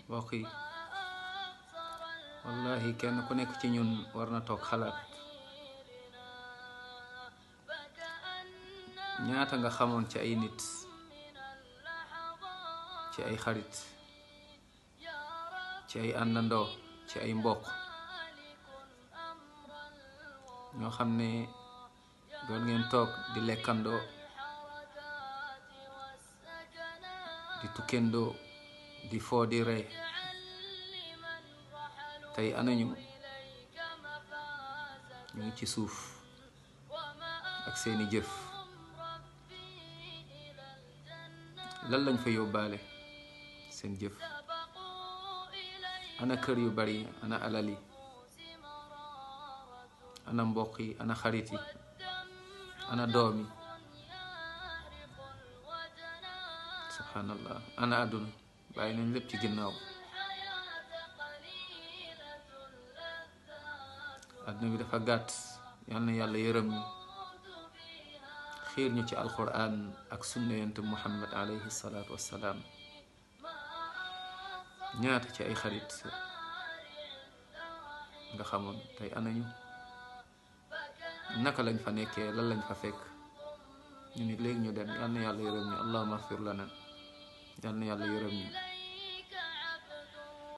mbokk yi wallahi kenn ku nekk ci ñun war na toog xalaat ñaata nga xamoon ci ay nit, ci ay xarit, ci ay àndandoo, ci ay mbokk ñoo xam ne doon ngeen toog di lekkandoo, di tukkendoo, di foo di rey. tey anañu ñu ngi ci suuf ak seeni jëf. lan lañ fa yóbbaale? seen jëf. ana kër yu bari, ana alal yi, ana mbokk yi, ana xarit yi, ana doom yi, subhanallah, ana àdduna. bàyyi nañ lépp ci ginnaaw. àdduna bi dafa gàtt. yal na yàlla yërëm ñu, xiir ñu ci alquran ak sunna yonent Muhammad alayhi salaatu wassalaam. ñaata ci ay xarit nga xamoon, tey anañu? naka lañ fa nekkee? lan lañ fa fekk? ñu nit léegi ñu dem. yal na yàlla yërëm ñu. allahumma ighfir lana. yal na yàlla yërëm ñu.